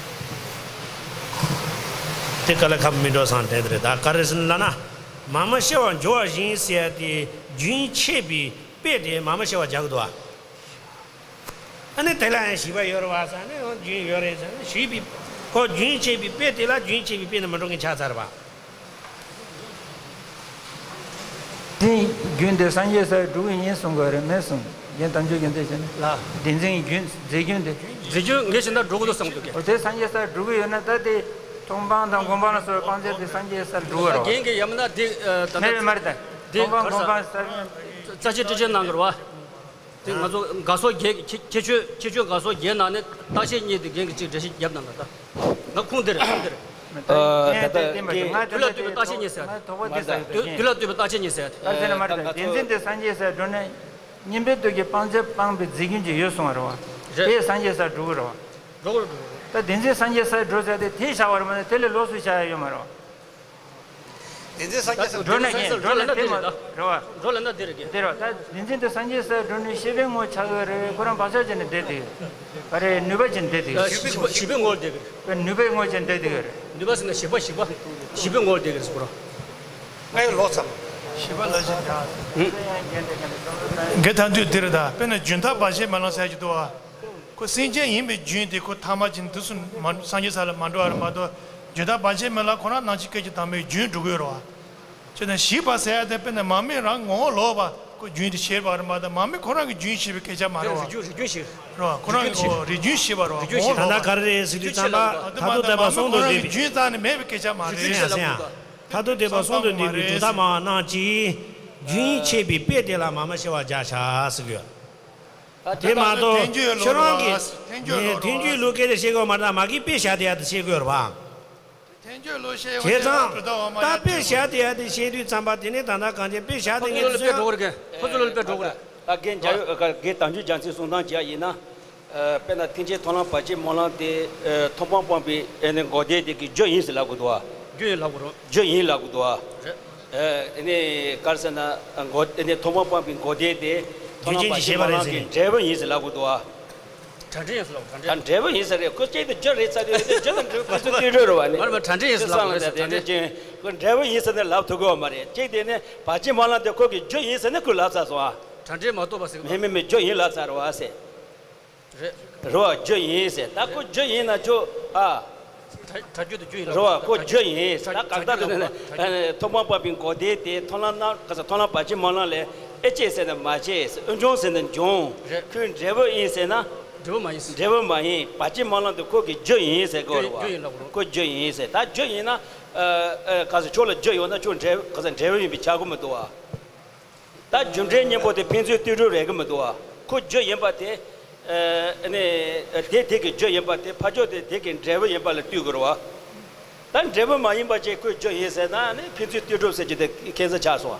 དེ་ག་ལ་ཁ་མི་འགྲོ་སང་དེ་རེད། ད་ག་རེ་ཟེར་ན་ལ་ན། མ་མ་ཤེས་པ་འཇོ་བ་བཞིན་ཟེར་ཏེ་རྒྱུན་ཆད་པའི་དཔེ་དེ་མ་མ་ཤེས་པ་རྒྱག་གི་འདུག་བ། ཨ་ནི་དེ་ལ་ཡང་བཞི་པ་ཡོད་རེད་བ་ཟེར་ནས་རྒྱུན་ཡོད་རེད་ཟེར་ནས་ཞུས་པའི་ཁོ་རྒྱུན་ཆད་པའི་དཔེ་དེ་ལ་རྒྱུན་ཆད་པའི་དཔེ་ནི་མི་འགྲོ་མཁན་ཆགས་ཚར་བ། དེ་རྒྱུན་དེ་སངས་རྒྱས་སར་འགྲོ་གི་ཡིན་གསུང་གི་རེད་མེད་གསུང་། རྒན་དམ་ཆོས་རྒྱན་དེ་བྱས་ནས་ལ། བདེན་འཛིན་རྒྱུན་རྫས་རྒྱུན་དེ། རྫས་རྒྱུན་ངས་བྱས་ན་འགྲོ་གི་འདུག་བསམ་གི་འདུག་གས། འོ་དེ་སངས་རྒྱས་སར་འགྲོ་གི་ཡོད་ན་ད་དེ་མཐོང་སྤང་དང་སྒོམ་སྤང་ལ་སོགས་པའི་སྤང་བྱ་དེ་སངས་རྒྱས་སར་འགྲོ་གི་རེད་བ། རྒན་གྱི་ཡ་མ་ན་དེ་ད་མེད་རེད་མ་རེད་ད། དེ་མཐོང་སྤང་ག་རེ་སྒོམ་ཟེར། སྤང་རྩ་ཆེན་ཊཱིཀ་ཆར་གནང་གི་རེད་བ། དེ་ང་ཚོ་དགའ་སོ་བརྒྱད་ཀྱི་ཁྱད་ཆོས་ཁྱད་ཆོས་དགའ་སོ་བརྒྱད་ནང་ནས་རྟགས་ཆད་གཉིས་དེ་རྒན་གྱིས་གཅིག་འགྲེལ་བཤད་བརྒྱབ་གནང་ད་ད། ང་ཁུངས་འདིར་ཁུངས་འདིར། ད་ལྟ་དུས་ལ་བསྟུན་པའི་རྟགས་ཆད་གཉིས་ཟེར། དུས་དུས་ལ་བསྟུན་པའི་རྟགས་ཆད་གཉིས་ཟེར། ཨ་རྩ་ནས་མ་རེད་ད། བདེན་འཛིན་དེ་སངས་རྒྱས་སར་འགྲོ་ན་གཉེན་པོའི་དུས་ཀྱི་སྤང་བྱ་སྤངས་པའི་རྫས་རྒྱུན་གྱི་ཡོད་གསུང་བ་རེད་བ། རེད། དེ་སངས་རྒྱས་སར་འགྲོ་གི་རེད་བ། འགྲོ་གི་རེད་འགྲོ་གི་རེད། ད་བདེན་འཛིན་སངས་རྒྱས་སར་འགྲོ་ཟེར་ཏེ་དེ་བཞག་པ་རེད་མ་གཏོགས་དེ་ལས་ལོགས་སུ་བཞག་ཡ་ཡོད་མ་རེད་བ། བདེན་འཛིན་སངས་རྒྱས་སར་འགྲོ་ན་ཉན། འགྲོ་ན་དེ་མ་རེད་བ། འགྲོ་ལ་ན་དེ་རེད་གི། དེ་རེད་བ། ད་བདེན་འཛིན་དེ་སངས་རྒྱས་སར་འགྲོ་ནས་ཤེས་པའི་ངོ་ཆགས་ཡོད་རེད། ཁོ་རང་བག་ཆགས་བྱས་ནས་བསྡད་དེ་ག་རེ་ནུས་པ་བྱས་ནས་བསྡད་དེ་ག་རེ། ཞིབ་པའི་ཞིབ་པའི་ངོ་བསྡད་གི་རེད། ནུས་པའི་ངོ་བྱས་ནས་བསྡད་དེ་ག་རེ། ནུས་པ་ཟེར་ན་ཞིབ་པ་ཞིབ་པ་ཞིབ་པའི་ངོ་བསྡད་གི་རེད་ཟེར་གོ་ར། ང་ཡི་ལོག་ཚར། ཞིབ་པ་ལ་ཞིབ་ཡ། དགེ་ཐང་དུས་འདིར་ད་དཔེར་ན་རྒྱུན་མཐའ་བར་ཆད་མེད་ལམ་ཟེར་གྱི་འདུག་བ། ཁོ་སེམས་ཅན་ཡིན་པའི་རྒྱུན་དེ་ཁོ་ཐ་མ་ཅན་དུས་སུ་མ་སངས་རྒྱས་ས་ལ་མ་འགྲོ་བ་རེད་མ་གཏོགས་རྒྱུན་མཐའ་བར་ཆད་མེད་ལམ་ཁོ་རང་ནང་ཆོས་སྐད་ཅིག་དང་པོའི་རྒྱུན་འགྲོ་གི་ཡོད་རེད་བ། ཅེ་ན་ཞིབ་པ་ཟེར་ཡ་དེ་དཔེར་ན་མར་མེ་རང་ངོ་བོ་ལོག་པ་ཁོ་རྒྱུན་དེ་ཤེས་པ་རེད་མ་གཏོགས་མར་མེ་ཁོ་རང་གི་རྒྱུན་ཤེས་པའི་སྐད་ཆ་མ་རེད་བ། རེད་བ། ཁོ་རང་གི་རྒྱུན་ཤེས་པ་རེད་བ། ངོ་བོ་ལོག་པ། ད་ལྟ་ག་རེ་རེད་ཟེར་དུས་ཙམ་པ་མཐར་ཐུག་དད་པ་གསུམ་དུ་ལྡན་པའི་རྒྱུན་རྩ་ནས་མེད་པའི་སྐད་ཆ་མ་རེད། ཡ་ཡ། མཐར་ཐུག་དད་པ་གསུམ་དུ་ལྡན་པའི་གྲུབ་མཐའ་མང་བ་རྣམས་ཀྱིས་རྒྱུན་ཆད་པའི་དཔེ་དེ་ལ་མ་མ་ཤེས་པར་སྦྱར་བྱ་ཟེར་གི་ཡོད། དེ་མ་གཏོགས་ཁྱོད་རང་གིས་ཐལ་འགྱུར་ལུགས་སྐད་ཆ་བཤད་དགོས་མ་རེད། མ་གིས་དཔེ་བཞག་དེ་ཡ་དེ་བཤད་དགོས་རེད་བ། ཐལ་འགྱུར་ལུགས་བཤད་བྱས་ཙང་ད་དཔེ་བཞག་དེ་ཡ་དེ་བཤད་དུས་ཙམ་པ་དེ་ནས་ད་ལྟ་གང་ཅི་དཔེ་བཞག་དེ་ངས་དེ་ཚོ་ཁོ་ཚོ་ལ་དཔེ་འགྲོ་གི་རེད། ད་རྒན་རྒྱ་རྒན་དམ་ཆོས་རྒྱལ་མཚན་གསུང་སྟངས་བྱས་ཡིན་ན། དཔེར་ན་ཐེག་ཆེན་མཐོང་ལམ་བར་ཆད་སྨོན་ལམ་དེ་མཐོང་སྤང་སྤངས་པའི་ཨེ་ནི་འགོག་བདེན་དེ་གི་རྒྱུ་ཡིན་ཟེར་ལབ་དགོས་འདུག་བ། རྒྱུ་ཡིན་ལབ་དགོས་རེད། རྒྱུ་ཡིན་ལབ་དགོས་འདུག་བ། རེད། ཨེ་ནི་ག་རེ་ཟེར་ན་འགོག་ཨེ་ནི་མཐོང་སྤང་སྤངས་པའི་འགོག་བདེན་དེ་མཐོང་ལམ་བར་ཆད་སྨོན་ལམ་གི་འབྲས་བུ་ཡིན་ཟེར་ལབ་དགོས་འདུག་བ། དྲ་འབྲེལ་ཡིན་ཟེར་ལབ་དྲ་འབྲེལ། ད་འབྲས་བུ་ཡིན་ཟེར་རེད། ཁོ་གཅིག་དེ་རྒྱུ་རེད་ཟེར་དུས་རྒྱུ་དང་འབྲས་བུ་ཁོ་ཚོ་བསྟུན་འགྲོ་རེད་བ་ནི། མ་རེད་མ་དྲ་འབྲེལ་ཡིན་ཟེར་ལབ་དགོས་རེད། དྲ་འབྲེལ་ཅན་ཁོ་འབྲས་བུ་ཡིན་ཟེར་ནས་ལབ་ཐུབ་ཀྱི་ཡོད་མ་རེད། གཅིག་དེ་ནི་བར་ཆད་སྨོན་ལམ་དེ་ཁོ་གི་རྒྱུ་ཡིན་ཟེར་ནས་ཁོས་ལབ་ཚར་སོང་ཨ། དྲ་འབྲེལ་མ་གཏོགས་པ་ཟེར་གི་མེད་མེད་མེད་རྒྱུ་ཡིན་ལབ་ཚར་རེད་བ་ཟེར། རེད། རེད་བ། རྒྱུ་ཡིན་ཟེར། ད་ཁོ་རྒྱུ་ཡིན་ན་ཁྱོད་ཨ། དྲ་རྒྱུ་དེ་རྒྱུ་ཡིན་ལབ། རེད་བ། ཁོ་རྒྱུ་ཡིན་ཟེར། ད་གང་ལྟར་དུ་ནི་མཐོང་སྤང་སྤངས་པའི་འགོག་བདེན་དེ་མཐོང་ལམ་ན་ག་ས་མཐོང་ལམ་བར་ཆད་སྨོན་ལམ་ལས་ཨེ་བྱས་ཟེར་ན་མ་བྱས་ཟེར། ཨེ་འབྱུང་ཟེར་ན་འབྱུང་། རེད། ཁོའི་འབྲས་བུ་ཡིན་ཟེར་ན། འབྲས་བུ་མ་ཡིན་ཟེར། འབྲས་བུ་མ་ཡིན། བར་ཆད་སྨོན་ལམ་དེ་ཁོ་གི་རྒྱུ་ཡིན་ཟེར་དགོས་རེད་བ། རྒྱུ་ཡིན་ལབ་དགོས་རེད། ཁོ་རྒྱུ་ཡིན་ཟེར། ད་རྒྱུ་ཡིན་ན་ཨ་ཨ་ག་ས་ཁྱོད་ལ་རྒྱུ་ཡོད་ན་ཁྱོད་འབྲས་ག་ས་འབྲས་བུ་ཡིན་པའི་ཆགས་ཀྱི་མི་འདུག་བ། ད་རྒྱུ་འབྲས་གཉིས་པོ་དེ་ཕན་ཚུན་བསྟུན་གྲོས་རེད་གི་མི་འདུག་བ། ཁོ་རྒྱུ་ཡིན་པ་དེ། ཨ་ནི། དེ་དེ་གི་རྒྱུ་ཡིན་པ་དེ་ཕར་ཕྱོགས་དེ་དེ་གི་འབྲས་བུ་ཡིན་པ་ལ་ལྟོས་དགོས་རེད་བ། ད་འབྲས་བུ་མ་ཡིན་པ་ཅིག་ཁོས་རྒྱུ་ཡིན་ཟེར་ན་ནི་ཕན་ཚུན་བསྟུན་གྲོས་ཟེར་རྒྱུ་དེ་ཁྱད་མཚར་ཆགས་སོང་བ།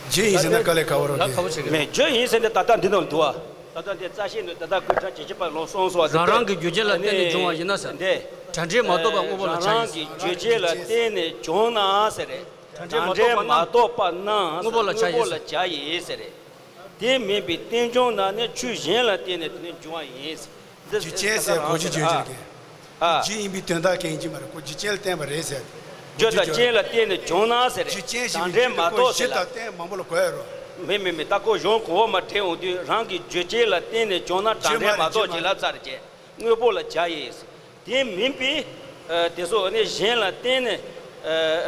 རྒྱུ་ཡིན་ཟེར་ན་དཀའ་ལས་ཁག་པོ་རེད་དེ། མེད། རྒྱུ་ཡིན་ཟེར་ན་ད་ལྟ་འདི་ནང་འདུག་བ། ད་ལྟ་འདི་རྩ་ཤེས་ནི་ད་ལྟ་ཁོས་དྲ་ཇེ་ཆེ་པ་ལོངས་སོང་སོང་བ་དེ། རང་རང་གི་རྒྱུ་རྐྱེན་ལ་བརྟེན་ནས་འབྱུང་བ་ཡིན་ན་ཟེར། འདི། དྲ་འབྲེལ་མ་གཏོགས་པ་དངོས་པོ་ལ་ཆགས་ཡིན་ཟེར། རང་རང་གི་རྒྱུ་རྐྱེན་ལ་བརྟེན་ནས་བྱུང་ན་ཟེར་རེད། དྲ་འབྲེལ་མ་གཏོགས་པ་དངོས་པོ་ལ་ཆགས་ཡིན་ཟེར། དངོས་པོ་ལ་ཆགས་ཡིན་ཟེར། དངོས་པོ་ལ་ཆགས་ཡིན་ཟེར་རེད། དེ་མིན་པའི་རྟེན་འབྱུང་ན་ནི་ཆོས་གཞན་ལ་བརྟེན་ནས་དེ་ནི་འབྱུང་བ་ཡིན་ཟེར། འདི་རྒྱུ་རྐྱེན་ཟེར་གོ་རྒྱུ་བརྗོད་རྒྱུ་རེད། ཨ། རྒྱུ་ཡིན་པའི་དོན་དག་གི་ཡིན་གྱི་མ་རེད། ཁོ་རྒྱུ་རྐྱེན་ལ་བརྟེན་པ་རེད་ཟེར། རྒྱུ་དང་རྐྱེན་ལ་བརྟེན་ནས་བྱུང་ན་ཟེར་རེད། རྒྱུ་རྐྱེན་ཞིག་དྲ་འབྲེལ་མ་གཏོགས་ཟེར་ལ། གཞི་དང་རྟེན་མང་པོ་ལ་གོ་ཡ་རོ། མེད་མེད་མེད། ད་ཁོ་གཞུང་གོང་འོག་མ་དྲན་འོང་དུས་རང་གི་རྒྱུ་རྐྱེན་ལ་བརྟེན་ནས་བྱུང་ན་དྲ་འབྲེལ་མ་གཏོགས་ཅིག་ལ་ཚར་བྱས། དངོས་པོ་ལ་བྱ་ཡིས། དེ་མིན་པའི་ཨ་དེ་ཚོ་ཨ་ནི་གཞན་ལ་བརྟེན་ནས་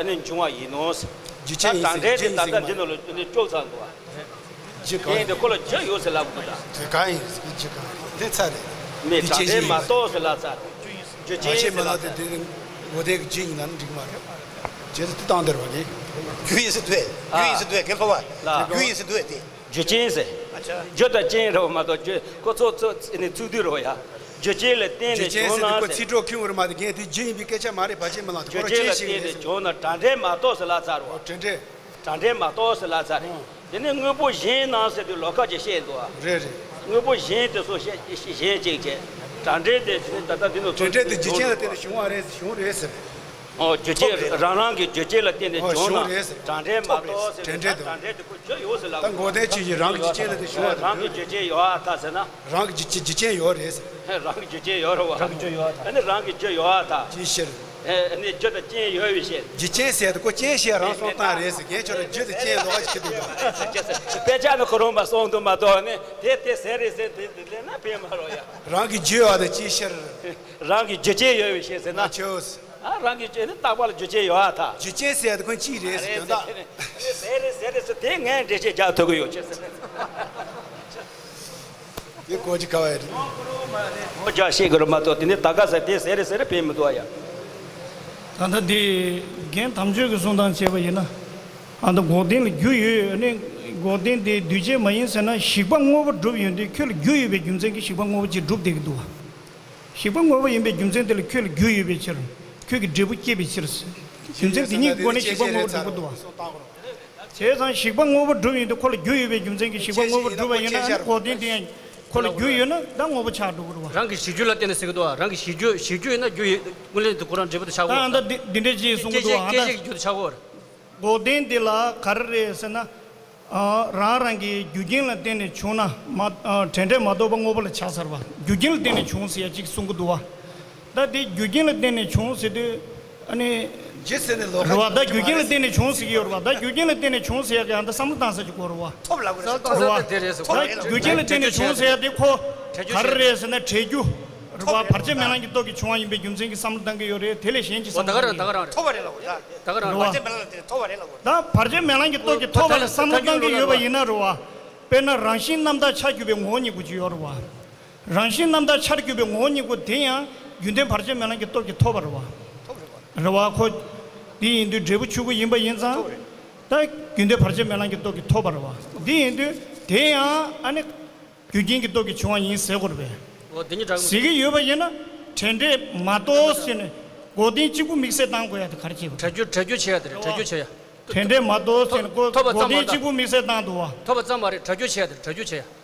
ཨ་ནི་འབྱུང་བ་ཡིན་ནོ། རྒྱུ་རྐྱེན་ཡིན་ཟེར། ད་དྲ་འབྲེལ་དེ་ད་ལྟ་འདི་ནང་ལ་ཨ་ནི་ཅོག་ཚང་འདུག་བ། རྒྱུ་གང་ཡིན། དེ་ཁོ་ལ་རྒྱུ་ཡོད་ཟེར་ལབ་དགོས་ད། དེ་གང་ཡིན་ཟེར། རྒྱུ་གང་ཡིན་དེ་ཚར་རེད། མེད། དྲ་འབྲེལ་མ་གཏོགས་ཟེར་ལབ་ཚར། རྒྱུ་རྐྱེན་ཟེར་ལབ་ཚར། དེ་ངོ་དེབ་ཀྱི་རྒྱུ་ཡིན་ན་འགྲིག་མ་རེད། རྗེས་སུ་དེ་བཏང་དེར་བ་ནི། རྒྱུ་ཡིན་ཟེར་དུས། རྒྱུ་ཡིན་ཟེར་དུས་གན་ཕོ་བ། རྒྱུ་ཡིན་ཟེར་དུས་དེ། རྒྱུ་རྐྱེན་ཟེར། རྒྱུ་དང་རྐྱེན་རེད་བ་མ་གཏོགས་རྒྱུ་ཁོ་ཚོ་ཚོ་ནི་ཚུགས་དུས་རེད་བ་ཡ། རྒྱུ་རྐྱེན་ལ་བརྟེན་ནས་བྱུང་ན་ཟེར། རྒྱུ་རྐྱེན་ཟེར་དུས་ཁོ་ཚིག་གྲོགས་ཁྱོད་རེད་མ་དེ་རྒན་དེ་རྒྱུ་ཡིན་པའི་སྐད་ཆ་མ་རེད། བར་ཆད་མི་ལངས་ཏེ་ཁོ་རང་རྐྱེན་ཞིག་རེད། རྒྱུ་རྐྱེན་ལ་བརྟེན་ནས་བྱུང་ན་དྲ་འབྲེལ་མ་གཏོགས་ཟེར་ལབ་ཚར་བ། དྲ་འབྲེལ། གྲངས་འདྲེན་མ་གཏོགས་ཟེར་ལབ་ཚར་རེད། ཨང་། དེ་ནས་དངོས་པོ་གཞན་སྣང་ཟེར་དུས་ལོགས་ཀ་ཅིག་བཤད་འདུག་ཨ། རེད་རེད། དངོས་པོ་གཞན་དེ་ཚོ་བཤད་གཞན་གཅིག་བྱས། གྲངས་འདྲེན་དེ་དེ་ནས་ད་ལྟ་འདི་ནང་གྲངས་འདྲེན་དེ་འཇུག་རྐྱེན་ལ་བརྟེན་ནས་བྱུང་བ་རེད་ཟེར། བྱུང་རེད་ཟེར། ཨོ། རྒྱུ་རྐྱེན་ཐོབ་རེད། རང་རང་གི་རྒྱུ་རྐྱེན་ལ་བརྟེན་ནས་ཨོ་བྱུང་བྱུང་ན་རེད་ཟེར། གྲངས་འདྲེན་མ་ཐོབ་རེད་གཏོགས་ཟེར། གྲངས་འདྲེན་དེ་ད་གྲངས་འདྲེན་དེ་ཁོ་རྒྱུ་ཡོད་ཟེར་ལབ། ད་འགོག་བདེན་ཆོས་ཅན་རང་གི་རྒྱུ་རྐྱེན་ལ་དེ་བྱུང་བ་རང་གི་རྒྱུ་རྐྱེན་ཡོད་ཨ་ད་ཟེར་ན། རང་གི་རྒྱུ་རྐྱེན་རྒྱུ་རྐྱེན་ཡོད་རེད་ཟེར། རང་གི་རྒྱུ་རྐྱེན་ཡོད་རེད་བ། རང་གི་རྒྱུ་ཡོད་ཨ་ད། ཨ་ནི་རང་གི་རྒྱུ་ཡོད་ཨ་ད། ཅིའི་ཕྱིར། ཨ་ནི་རྒྱུ་དང་རྐྱེན་ཡོད་པའི་ཕྱིར། རྒྱུ་རྐྱེན་ཟེར་དེ་ཁོ་རྐྱེན་ཞེས་རང་སོང་བཏང་རེད་ཟེར། རྒན་ཁྱོད་ལ་རྒྱུ་དང་རྐྱེན་ལོགས་ཀ་ཅིག་ཁྱེར་འདུག་ག་དཔེ་ཆ་ནི་ཁོ་རང་མ་སོང་འདུག་མ་གཏོགས་ནི་དེ་དེ་ཟེར་རེད་ཟེར་དེ་དེ་ལས་ན་ཕན་མ་རོགས་ཡ། རང་གི་རྒྱུ་ཡོད་ཨ་ད་ཅིའི་ཕྱིར། རང་གི་རྒྱུ་རྐྱེན་ཡོད་པའི་ཕྱིར་ཟེར་ན། ཨ་ཆོས། ཨ་རང་གི་རྒྱུ་ནི་རྟག་པ་ལ་རྒྱུ་རྐྱེན་ཡོད་ཨ་ད། རྒྱུ་རྐྱེན་ཟེར་དེ་ཁོ་ཅིའི་རེད་ཟེར་དོན་དག་ཟེར་རེད་ཟེར་རེད་ཟེར་དེ་ངས་འགྲེལ་བཤད་རྒྱག་ཐུབ་ཀྱི་ཡོད་ཅེས་ཟེར། དེ་གོ་ཅི་ག་བ་ཡ་རེད། ངོ་རྒྱག་ཤེས་དགོས་རེད་མ་གཏོགས་དེ་ནི་ད་ག་ཟེར་དེ་ཟེར་རེད་ཟེར་རེད་ཕན་མི་འདུག་ཨ་ཡ། ད་ལྟ་འདི་རྒན་དམ་ཆོས་ཀྱི་གསུང་སྟངས་བྱས་པ་ཡིན་ན། ཨ་ད་འགོག་བདེན་ལ་རྒྱུ་ཡོད་ནི། འགོག་བདེན་དེ་འདུས་བྱས་མ་ཡིན་ཟེར་ན་ཞིག་པ་དངོས་པོ་གྲུབ་ཡོང་དུས་ཁྱོད་ལ་རྒྱུ་ཡོད་པའི་རྒྱུ་མཚན་གྱིས་ཞིག་པ་དངོས་པོ་ཅིག་གྲུབ་བསྡད་ཀྱི་འདུག་བ། ཞིག་པ་དངོས་པོ་ཡིན་པའི་རྒྱུ་མཚན་དེ་ལ་ཁྱོད་ལ་རྒྱུ་ཡོད་པའི་ཕྱིར། ཁྱོད་ཀྱི་འབྲས་བུ་སྐྱེས་པའི་ཕྱིར། རྒྱུ་མཚན་དེ་ཉིད་སྒོ་ནས་ཞིག་པ་དངོས་པོ་གྲུབ་ཀྱི་འདུག་བ། བྱས་ཙང་ཞིག་པ་དངོས་པོ་གྲུབ་ཡོང་དུས་ཁོ་ལ་རྒྱུ་ཡོད་པའི་རྒྱུ་མཚན་གྱིས་ཞིག་པ་དངོས་པོ་གྲུབ་པ་ཡིན་ན་ཨ་ནི་འགོག་བདེན་དེ་ཡང་ཁོ་ལ་རྒྱུ་ཡོད་ན་ད་དངོས་པོ་ཆགས་འགྲོ་གི་རེད་བ། རང་གི་གཞི་རྒྱུ་ལ་བརྟེན་ནས་ཟེར་གི་འདུག་བ། རང་གི་གཞི་རྒྱུ་གཞི་རྒྱུ་ཡིན་ན་རྒྱུ་ཡོད་དངོས་ལན་དུ་ཁོ་རང་འབྲས་བུ་དུ་ཆགས་ད་ཨ་ད་འདི་འདི་འདྲའི་ཅིག་གསུང་གི་འདུག་བ། ཨ་ད་སྐད་ཆ་རྒྱུ་དུ་ཆགས་གོ། འགོག་བདེན་འདི་ལ་ག་རེ་རེད་ཟེར་ན། ཨ། རང་རང་གི་རྒྱུ་རྐྱེན་ལ་བརྟེན་ནས་བྱུང་ན་མ། ཨ། དྲན་འབྲས་མ་རྟོགས་པ་དངོས་པོ་ལ་ཆགས་ཚར་བ། རྒྱུ་རྐྱེན་ལ་བརྟེན་ནས་བྱུང་ཟེར་ཡ་གཅིག་གསུང་གི་འདུག་བ། ད་དེ་རྒྱུ་རྐྱེན་ལ་བརྟེན་ནས་བྱུང་ཟེར་དུས་ཨ་ནི། རྒྱུ་ཟེར་ནས་ལོག་རེད་བ། ད་རྒྱུ་རྐྱེན་ལ་བརྟེན་ནས་བྱུང་ཟེར་གྱི་ཡོད་རེད་བ། ད་རྒྱུ་རྐྱེན་ལ་བརྟེན་ནས་བྱུང་ཟེར་ཡ་གི་ཨ་ད་བསམ་བློ་བཏང་ས་ཅིག་དགོས་རེད་བ། ཐོབ་ལ་དགོས་རེད། ཐོབ་ལ་དགོས་རེད། ད་རྒྱུ་རྐྱེན་ལ་བརྟེན་ནས་བྱུང་ཟེར་ཡ་དེ་ཁོ་ག་རེ་རེད་ཟེར་ན་འབྲས་རྒྱུ་རེད་བ། བར་ཆད་མེད་ལམ་གྱི་སྟོབས་ཀྱིས་བྱུང་བ་ཡིན་པའི་རྒྱུ་མཚན་གྱིས་བསམ་བློ་བཏང་གི་ཡོད་རེད། དེ་ལས་གཞན་ཅིག་བསམ་བློ་བཏང་གི་ཡོད་རེད། ཐོབ་པ་རེད་ལ་འོ་ཡ། ད་ག་རང་རེད། ད་ག་རང་རེད། རེད་བ། བར་ཆད་མེད་ལ་དེ་ཐོབ་པ་རེད་ལ་འོ་ཡ། ད་བར་ཆད་མེད་ལམ་གྱི་སྟོབས་ཀྱིས་ཐོབ་པ་ལ་བསམ་བློ་བཏང་གི་ཡོད་པ་ཡིན་ན་རེད་བ། དཔེར་ན་རང་བཞིན་རྣམ་དག་ཆ་གྱུར་པའི་ངོ་བོ་ཉིད་སྐུ་ཅི་ཡོད་རེད་བ། རང་བཞིན་རྣམ་དག་ཆར་གྱུར་པའི་ངོ་བོ་ཉིད་སྐུ་དེ་ཡང་རྒྱུན་ལྡན་བར་ཆད་མེད་ལམ་གྱི་སྟོབས་ཀྱིས་ཐོབ་པ་རེད་བ། རེད་བ། ཁོ་འདི་ཡིན་དུས་འབྲས་བུ་ཆོས་སྐུ་ཡིན་པ་ཡིན་ཙང་། ད་རྒྱུན་ལྡན་བར་ཆད་མེད་ལམ་གྱི་སྟོབས་ཀྱིས་ཐོབ་པ་རེད་བ། འདི་ཡིན་དུས་དེ་ཡང་ཨ་ནི། རྒྱུ་རྐྱེན་གྱི་སྟོབས་ཀྱིས་བྱུང་བ་ཡིན་ཟེར་དགོས་རེད་པས། འོ་འདི་ཉིད་འདྲ་གི། ཟེར་གྱི་ཡོད་པ་ཡིན་ན། དྲན་འབྲས་མ་གཏོགས་ཟེར་ནས་འགོག་བདེན་གཅིག་པུ་དམིགས་བསལ་བཏང་དགོས་ཡ་དེ་ག་རེ་བྱེད་པ་རེད། བྲལ་རྒྱུ་བྲལ་རྒྱུ་བྱེད་ཡ་དེ་རེད། བྲལ་རྒྱུ་བྱེད་ཡ། དྲན་འབྲས་མ་གཏོགས་ཟེར་ནས་འགོག་ཐོབ་པ་འགོག་ཙམ་མ་བདེན་གཏོགས། གཅིག་པུ་དམིགས་བསལ་བཏང་འདུག་བ། ཐོབ་པ་ཙམ་མ་རེད། བྲལ་རྒྱུ་བྱེད་ཡ་དེ་རེད། བྲལ་རྒྱུ་བྱེད་ཡ།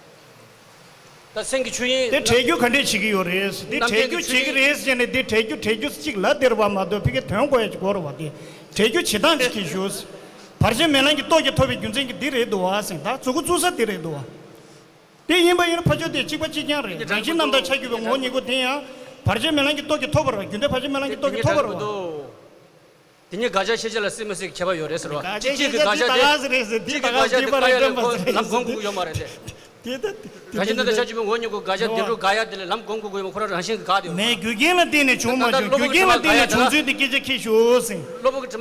ད་སེམས་ཀྱི་ཆོས་དབྱིངས་དེ་བྲལ་རྒྱུ་ག་འདྲས་བྱེད་ཀྱི་ཡོད་རེད། དེ་རྣམ་བྲལ་གྱི་བྲལ་རྒྱུ་ཆོས་བྱེད་ཀྱི་དབྱིངས་རེད་ཟེར་ནས་དེ་བྲལ་རྒྱུ་བྲལ་རྒྱུ་གཅིག་ལབ་བསྡད་པ་མ་གཏོགས་ཕ་གིའི་དོན་གོ་ཡ་གཅིག་གོ་རེད་བ། དེ་བྲལ་རྒྱུ་བྱེད་སྟངས་གཅིག་གིས་ཞུ། བར་ཆད་མེད་ལམ་གྱི་སྟོབས་ཀྱིས་ཐོབ་པའི་རྒྱུ་མཚན་གྱིས་འདི་རེད་འདུག་བ་ཟེར། ད་མཛུ་གུ་བཙུགས་ས་འདི་རེད་འདུག་བ། དེ་ཡིན་པ་ཡིན་ན་ཕ་ཆོས་དེ་གཅིག་པ་གཅིག་རྐྱང་རེད། རང་བཞིན་རྣམ་དག་ཆ་གྱུར་པའི་ངོ་བོ་ཉིད་སྐུ་དེ་ཡང་བར་ཆད་མེད་ལམ་གྱི་སྟོབས་ཀྱིས་ཐོབ་པ་རེད་བ། རྒྱུན་ལྡན་བར་ཆད་མེད་ལམ་གྱི་སྟོབས་ཀྱིས་ཐོབ་པ་རེད་བ། དེ་ཉིད་དགག་བྱ་ཤེས་བྱ་ལ་སྲིད་མི་སྲིད་ཀྱི་ཁྱད་པར་ཡོད་རེད་ཟེར་བ། དགག་བྱ་ཤེས་བྱ་དེ་ད་ག་ཟེ་རེད་ཟེར། དེ་ད་ག་ཟེ་བ་རེད། འགྲེམས་པ་ཟེ་རེད་ཟེར། ལམ་སྒོམ་དགོས་ཀྱི་ཡོད་མ་རེད་དེ། དེ་ད་དེ་རང་བཞིན་རྣམ་དག་ཆ་གྱུར་པའི་ངོ་བོ་ཉིད་སྐུ་དགག་བྱ་དེ་འགྲོ་དགག་ཡ་དེ་ལ་ལམ་སྒོམ་དགོས་ཀྱི་ཡོད་མ། ཁོ་རང་རང་བཞིན་གྱིས་དགག་བསྡད་ཡོད་མ་རེད། མེད། རྒྱུ་རྐྱེན་ལ་བརྟེན་ནས་བྱུང་མ་བྱུང་། རྒྱུ་རྐྱེན་ལ་བརྟེན་ནས་བྱུང་ཚུལ་དེ་སྐད་ཆ་ཁྱེད་ཞུ་ཟེར།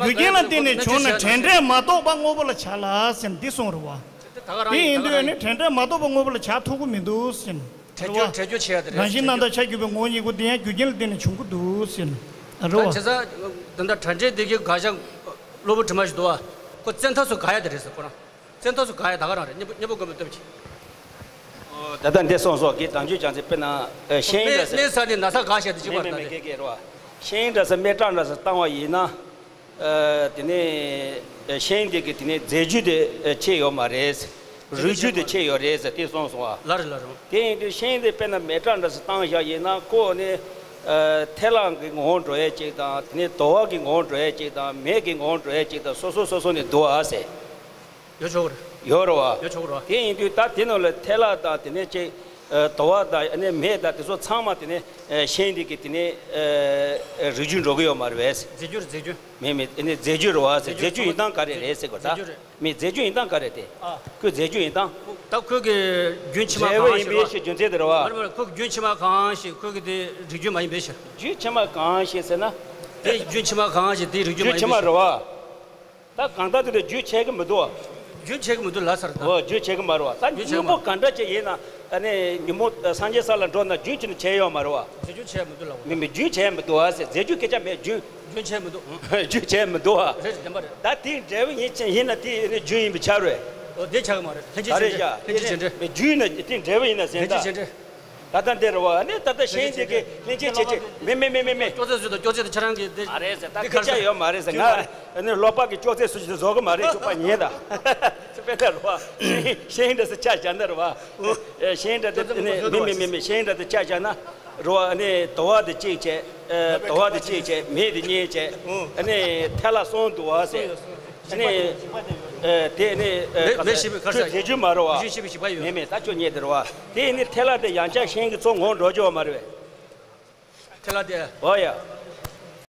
རྒྱུ་རྐྱེན་ལ་བརྟེན་ནས་བྱུང་ན་དྲན་འབྲས་མ་རྟོགས་པ་དངོས་པོ་ལ་བྱ་ལ་ཟེར་འདི་གསུངས་རེད་བ། དེ་ཡིན་དུས་ནི་དྲན་འབྲས་མ་རྟོགས་པ་དངོས་པོ་ལ་བྱ་ཐུབ་ཀྱི་མི་འདུག་ཟེར། བྲལ་རྒྱུ་བྲལ་རྒྱུ་བྱེད་ཡ་དེ་རེད། རང་བཞིན་རྣམ་དག་ཆ་གྱུར་པའི་ངོ་བོ་ཉིད་སྐུ་དེ་ཡང་རྒྱུ་རྐྱེན་ལ་བརྟེན་ནས་བྱུང་གི་འདུག་ཟེར། རེད་བ། ད་བྱས་ཙང་ད་ལྟ་དྲན་འབྲས་དེ་གའི་དགག་བྱ་གློ་བུར་དྲི་མ་ཞིག་འདུག་བ། ཁོ་བཙན་ཐབས་སུ་དགག་ཡ་དེ་རེད་ཟེར་ཁོ་རང་། བཙན་ཐབས་སུ་དགག་ཡ་ད་ག་རང་རེད། གཉེན་པོ་གཉེན་པོ་དགོན་པའི་སྟོབས་ཀྱིས། ད་ལྟ་འདི་སོང་སོགས་ཀྱི་དང་ཆོས་ཀྱང་ཚེ་དཔེར་ན་ཤེས་ཡོན་རེད་ཟེར། གནས་ས་ནི་ན་ཚ་དགག་བྱ་དེ་གཅིག་པ་རེད། མེད་མེད་མེད་ཀྱེ་ཀྱེ་རེད་བ། ཤེས་ཡོན་རེད་ཟེར་སྨེ་ཕྲེང་རེད་ཟེར་བཏང་བ་ཡིན་ན། ཨ། དེ་ནས་ཤེས་ཡོན་དེ་གི་དེ་ནས་རྫས་རྒྱུ་དེ་ཕྱེ་ཡོད་མ་རེད། རིགས་རྒྱུ་དེ་ཕྱེ་ཡོད་རེད་ཟེར་དེ་གསུངས་སོང་བ། ལ་རེད་ལ་རེད། དེ་ཡིན་དུས་ཤེས་ཡོན་དེ་དཔེར་ན་སྨེ་ཕྲེང་འདྲ་ཞིག་བཏང་བཞག་ཡིན་ན་ཁོ་ནི། ཨ། ཐལ་བ་གི་ངོ་བོར་འགྲོ་ཡས་གཅིག་དང་དེ་ནས་དོ་བ་གི་ངོ་བོར་འགྲོ་ཡས་གཅིག་དང་མེ་གི་ངོ་བོར་འགྲོ་ཡས་གཅིག་དང་སོ་སོ་སོ་སོ་ནས་འདུག་ཨ་ཟེར། ཡོད་ཆོག་རེད། ཡོད་རེད་བ། ཡོད་ཆོག་རེད་བ། དེ་ཡིན་དུས་ད་དེ་ནང་ལ་ཐལ་བ་དང་དེ་ནས་གཅིག་ཨ། དོ་བ་དང་ཨ་ནི་མེ་དང་དེ་ཚོ་ཚང་མ་དེ་ནས་ཨ། ཤེས་ཡོན་དེ་གི་དེ་ནས་ཨ། རིགས་རྒྱུད་འགྲོ་གི་ཡོད་མ་རེད་པས། རྫས་རྒྱུད་རེད། རྫས་རྒྱུད། མེད་མེད། ཨ་ནི་རྫས་རྒྱུད་རེད་བ་ཟེར། རྫས་རྒྱུད་ཡིན་སྟངས་ག་རེ་རེད་ཟེར་གོ་ད། རྫས་རྒྱུད་རེད། མི་རྫས་རྒྱུད་ཡིན་སྟངས་ག་རེ་དེ། ཨ། ཁོའི་རྫས་རྒྱུད་ཡིན་སྟངས། ད་ཁོའི་གི་རྒྱུན་ཕྱི་མ་གང་ཞིག་རེད་བ། ཡིན་པའི་ཕྱིར་རྒྱུ་མཚན་དེ་རེད་བ། མ་རེད་མ་རེད། ཁོའི་རྒྱུན་ཕྱི་མ་གང་ཞིག་ཁོའི་གི་དེ་རིགས་རྒྱུད་མ་ཡིན་པའི་ཕྱིར། རྒྱུན་ཕྱི་མ་གང་ཞིག་ཟེར་ན། དེ་རྒྱུན་ཕྱི་མ་གང་ཞིག་དེའི་རིགས་རྒྱུད་མ་ཡིན་པའི་ཕྱིར། རྒྱུན་ཕྱི་མ་རེད་བ། ད་གང་ལྟར་དེ་ལ་རྒྱུན་ཆད་ཀྱི་མི་འདུག་བ། རྒྱུན་ཆད་ཀྱི་མི་འདུག་ལབ་ཚར་ད། འོ་རྒྱུན་ཆད་ཀྱི་མ་རེད་བ། ད་རྒྱུན་ཆད་ཀྱི་མ་རེད། ཉོན་མོངས་གང་འདྲ་ཅིག་ཡིན་ན་ད་ནི་ཉོན་མོངས་སངས་རྒྱས་ས་ལ་འགྲོ་ན་རྒྱུན་ཆད་ནས་ཆད་ཡོད་མ་རེད་བ། རྫས་རྒྱུན་ཆད་མི་འདུག་ལབ། མི་མི་རྒྱུན་ཆད་མི་འདུག་བ་ཟེར། རྫས་རྒྱུན་སྐད་ཆ་མེད། རྒྱུན། རྒྱུན་ཆད་མི་འདུག་རྒྱུན་ཆད་མི་འདུག་བ། རེད་རེད། བདེན་པ་རེད། ད་དེ་འབྲས་བུ་ཡིན་ཕྱིར་ཡིན་ན་དེ་ནི་རྒྱུན་ཡིན་པའི་ཕྱིར་རེད། འོ་དེ་ཆགས་ཀྱི་མ་རེད། ལྷན་ཅིག་ག་རེད་བྱེད་འདྲེ། ཡ། ལྷན་ཅིག་བྱེད་འདྲེ། རྒྱུན་ནི་དེ་འབྲས་བུ་ཡིན་ན་ཟེར་ད། ལྷན་ཅིག་བྱེད་འདྲེ། ད་ལྟ་འདི་རེད་བ། ཨ་ནི་ད་ལྟ་ཤེས་ཡོན་འདི་གི་ལྷན་ཅིག་བྱེད་ཅིག་མེ་མེ་མེ་མེ་མེ། ཅོག་ཙེ་བཟོས་དང་ཅོག་ཙེ་དང་ཁྱེད་རང་གི་འདི། མ་རེད་ཟེར། ད་འདི་སྐད་ཆ་ཡོད་མ་རེད་ཟེར། ང་ཨ་ནི་ཀློག་པ་གི་ཅོག་ཙེ་སུ་ཞིག་བཟོ་གི་མ་རེད། ཅོག་པ་ཉན་ད། ཚེ་དཔལ་ལྡན་རེད་བ། ཤེས་ཡོན་འདྲ་ཟེར་ཆ་བཞག་ན་རེད་བ། ཨེ་ཤེས་ཡོན་འདྲ་དེ་ཨ་ནི་མེ་མེ་མེ་མེ་ཤེས་ཡོན་འདྲ་དེ་ཆ་བཞག་ན་རེད་བ། ཨ་ནི་དོ་བ་དེ་གཅིག་བྱས། ཨེ་དོ་བ་དེ་གཅིག་བྱས། མེ་དེ་གཉིས་བྱས། ཨ་ནི་ཐལ་བ་གསུམ་འདུག་བ་ཟེར། ཨ་ནི་ཨེ་དེ་ནི་ཨེ་མེ་ག་མེ་ས་ཞིབ་ཁ་ཁྲུས་ས་དེ་རྒྱུ་མ་རེད་བ། ཞིབ་ཞིབ་ཞིབ་པ་ཡོད། མེ་མེ་ད་ཁྱོད་ཉལ་དེ་རེད་བ། དེ་ནི་ཐལ་བ་དེ་ཡང་བསྐྱར་ཤེས་ཡོན་གི་ཚོགས་ངོ་འགྲོ་རྒྱུ་བ་མ་རེད་བས། ཐལ་བ་དེ། འོ་ཡ།